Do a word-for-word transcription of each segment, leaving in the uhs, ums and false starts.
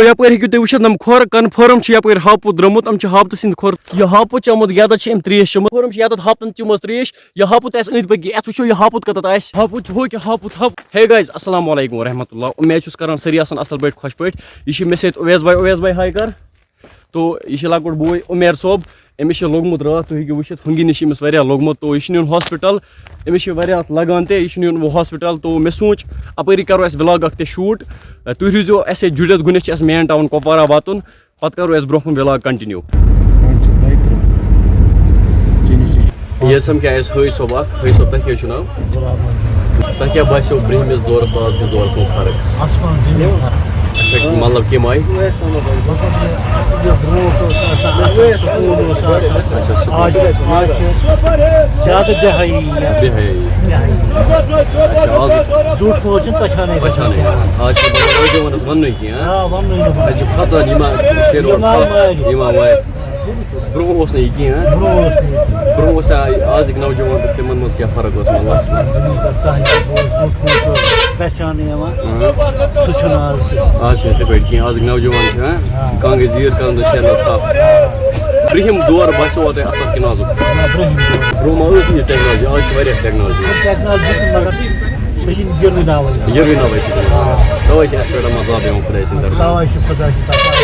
یپٲرۍ ہیٚکِو تُہۍ وٕچھِتھ، یِم کھۄر کنفٲرٕم چھِ یپٲرۍ ہاپُت درٛامُت، یِم چھِ ہاپتہٕ سٕنٛدۍ کھۄر۔ یہِ ہاپُت چھُ آمُت، یَتَتھ چھِ أمۍ ترٛیش چٔمٕژ۔ کھۄرَم چھِ یَتَتھ ہاپتَن چٔمٕژ ترٛیش۔ یہِ ہاپُت آسہِ أنٛدۍ پٔکۍ، اَتھ وٕچھو یہِ ہاپُت کَتَتھ آسہِ۔ ہاپُت چھُ ہُہ کہِ ہاپُت ہاپُت۔ Hey guys، السلام علیکم ورحمۃ اللہ۔ اُمید چھُس کران سٲری آسَن اَصٕل پٲٹھۍ، خۄش پٲٹھۍ۔ یہِ چھِ مےٚ سۭتۍ اُویس بھاے، اُویس بھاے ہاے کر۔ تو یہِ چھِ لۄکُٹ بوے عمیر صٲب، أمِس چھِ لوٚگمُت راتھ، تُہۍ ہیٚکِو وٕچھِتھ، ہُنٛگِنِس چھِ أمِس واریاہ لوٚگمُت، تو یہِ چھُ نیُن ہاسپِٹل۔ أمِس چھِ واریاہ لَگان تہٕ یہِ چھُ نیُن وۄنۍ ہاسپِٹل۔ تو مےٚ سوٗنٛچ اَپٲری کَرو أسۍ vlog اَکھ تہِ shoot۔ تُہۍ روٗزِو اَسہِ سۭتۍ جُڑِتھ، گۄڈٕنٮ۪تھ چھِ اَسہِ main town کۄپوارہ واتُن، پَتہٕ کَرو أسۍ برٛونٛہہ کُن vlog continue۔ وۄنۍ چھِ دۄیہِ ترٕٛہ۔ ژےٚ نِش چھِ یہِ سَمکھے اَسہِ حٲج صٲب اَکھ۔ حٲج صٲب، تۄہہِ کیٛاہ چھُو ناو؟ غلام محمد۔ تۄہہِ کیٛاہ باسیو برٛونٛہمِس دورَس تہٕ آزکِس دورَس منٛز فرق؟ آسمان زٔمیٖن فرق۔ اچھا، مطلب کَمہِ آیہِ؟ مطلب، یہِ برٛونٛٹھ اوس آسان اَصٕل، سکوٗن اوس آسان۔ اچھا، سکوٗن۔ آز چھِ، آز چھِ زیادٕ بے حیٲیی۔ بے حیٲیی۔ بے حیٲیی۔ اچھا، آز زیُٹھ موج چھِنہٕ پہچانٕے پہچانٕے۔ آز چھِ نوجوانَس وَننُے کینٛہہ، ہاں؟ آ، وَننُے نہٕ۔ اَتہِ چھِ کھۄژان یِم ما شیرِ اورٕ یِم ما کھۄژ-، مارِ۔ یِم ما مارِ۔ برٛونٛہہ اوس نہٕ یہِ کینٛہہ، ہاں؟ برٛونٛہہ اوس نہٕ یہِ۔ برٛونٛہہ اوس آ-، آزٕکۍ نوجوان تہٕ تِمَن منٛز کیٛاہ فرق ٲس، مطلب؟ آسمان زٔمیٖن کَتھ تانۍ اوس، زیُٹھ موج اوس پہچانٕے یِوان۔ اۭں۔ سُہ چھُنہٕ آز کینٛہہ۔ آز چھِنہٕ تِتھَے پٲٹھۍ کینٛہہ۔ آزٕکۍ نوجوان چھِ، ہاں؟ ہاں۔ کانٛہہ گٔے زیٖر کَرُن تہٕ شیرنَس تھپھ۔ برٛونٛہِم دور باسیووا تۄہہِ اَصٕل کِنہٕ آزُک؟ نہ، برٛونٛہِم دور۔ برٛونٛہہ ما ٲس یہِ technology؟ آز چھِ واریاہ technology۔ Technology تہِ، مگر سۄ یِنہٕ یِروٕناوٕے۔ یِروٕناوٕے چھِ دِوان۔ آ۔ تَوَے چھِ اَسہِ پٮ۪ٹھ منٛز زیادٕ یِوان خۄداے سٕنٛدِ طرفہٕ۔ تَوَے چھُ خۄداے سٕنٛدِ طرفہٕ۔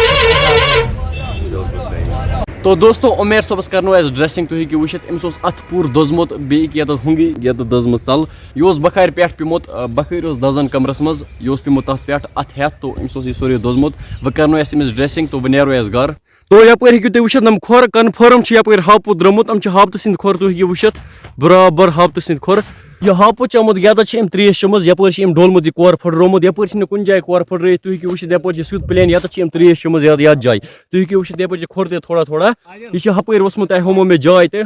تو دوستو، عمیر صٲبَس کَرنو اَسہِ dressing، تُہۍ ہیٚکِو وٕچھِتھ، أمِس اوس اَتھٕ پوٗرٕ دوٚزمُت، بیٚیہِ ییٚکیٛاہ یَتَتھ ہُنٛگی، یَتَتھ دٔزمٕژ تَلہٕ۔ یہِ اوس بۄخارِ پٮ۪ٹھ پیوٚمُت، آ، بۄخٲرۍ اوس دَزان کَمرَس منٛز، یہِ اوس پیوٚمُت تَتھ پٮ۪ٹھ اَتھٕ ہٮ۪تھ، تو أمِس اوس یہِ سورُے دوٚزمُت۔ وۄنۍ کَرنو اَسہِ أمِس dressing، تو وۄنۍ نیرو أسۍ گَرٕ۔ تو یپٲرۍ ہیٚکِو تُہۍ وٕچھِتھ، یِم کھۄر confirm چھِ یپٲرۍ ہاپُت درٛامُت، یِم چھِ ہاپتہٕ سٕنٛدۍ کھۄر، تُہۍ ہیٚکِو وٕچھِتھ برابر ہاپتہٕ سٕنٛدۍ کھۄر۔ یہِ ہاپُت چھُ آمُت، یَتَتھ چھِ أمۍ ترٛیش چٔمٕژ، یَپٲرۍ چھِ أمۍ ڈولمُت یہِ کۄر پھٕٹرومُت، یَپٲرۍ چھِنہٕ کُنہِ جایہِ کۄر پھٕٹرٲیِتھ، تُہۍ ہیٚکِو وٕچھِتھ یَپٲرۍ چھِ سیوٚد plain، یَتَتھ چھِ أمۍ ترٛیش چٔمٕژ یَتھ، یَتھ جایہِ، تُہۍ ہیٚکِو وٕچھِتھ یَپٲرۍ چھِ کھۄر تہِ تھوڑا تھوڑا، یہِ چھِ ہَپٲرۍ ووٚژھمُت، تۄہہِ ہٲومو مےٚ جاے تہِ۔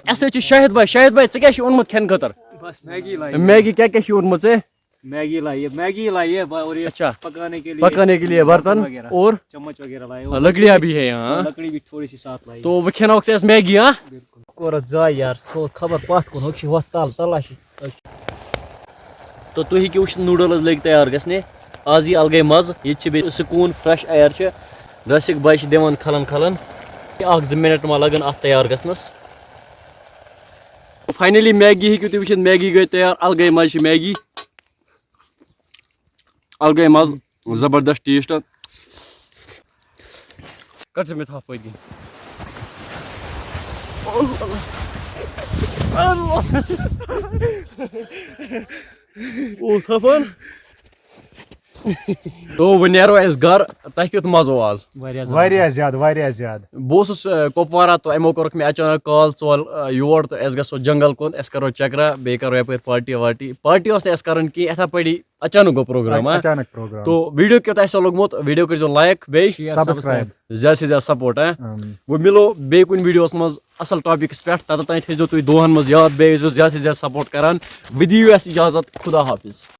اَسہِ سۭتۍ چھِ شاہد بھائی، شاہد بھائی، ژٕ کیٛاہ چھُے اوٚنمُت کھٮ۪نہٕ خٲطرٕ؟ بس میگی لائی۔ میگی کیٛاہ کیٛاہ چھُے اوٚنمُت ژےٚ؟ میگی لائی ہے، میگی لائی ہے، اور یہ اچھا۔ پکانے کے لیے، پکانے کے لیے برتن وغیرہ۔ اور چمچ وغیرہ لائے، اور لکڑیاں بھی ہے یہاں۔ لکڑی بھی تھوڑی سی ساتھ لائی۔ تو وۄنۍ کھٮ۪ناوکھ ژٕ اَسہِ میگی، ہاں؟ بالکل۔ کوٚر اَتھ ضایع یار، سُہ تھوٚو خبر پَتھ کُن، ہُہ چھُ ہۄتھ تَل، تَل ہا چھِ۔ تو تُہۍ ہیٚکِو وٕچھِتھ noodles لٔگۍ تیار گژھنہِ۔ آز یی الگٕے مَزٕ، ییٚتہِ چھِ بیٚیہِ سکوٗن، fresh air چھِ۔ رسِک بھائی چھِ دِوان کھلَن کھلَن۔ اَکھ زٕ minute ما لَگَن اَتھ تیار گژھنَس۔ Finally میگی ہیٚکِو تُہۍ وٕچھِتھ، میگی گٔے تیار، الگٕے مَزٕ چھِ میگی۔ الگٕے مَزٕ، زبردست taste۔ کر ژٕ مےٚ تھپھ پٔتۍ کِنۍ۔ اوہ، تھپھ اَن۔ تو وۄنۍ نیرو أسۍ گرٕ۔ تۄہہِ کیُتھ مَزٕ اوس آز؟ واریاہ زبردست۔ واریاہ زیادٕ، واریاہ زیادٕ۔ بہٕ اوسُس، آ، کۄپوارہ، تہٕ یِمو کوٚرُکھ مےٚ اچانک call، ژٕ وَل، آ، یور تہٕ اَسہِ گژھو جنگل کُن، أسۍ کرو چکرا، بیٚیہِ کرو یپٲرۍ party وارٹی۔ Party ٲس نہٕ اَسہِ کرٕنۍ کینٛہہ، یِتھے پٲٹھی اچانک گوٚو program، ہا؟ اچانک program۔ تو video کیُتھ آسہِ لوٚگمُت، video کٔرۍزیو like، بیٚیہِ share، subscribe۔ زیادٕ سے زیادٕ support، ہا؟ اۭں۔ وۄنۍ مِلو بیٚیہِ کُنہِ videoس منٛز اَصٕل topicس پٮ۪ٹھ، تَتھ تام تھٲیزیو تُہۍ دُعاہن منٛز یاد، بیٚیہِ ٲسۍزیو زیادٕ سے زیادٕ support کران۔ وۄنۍ دِیِو اَسہِ اجازت، خدا حافظ۔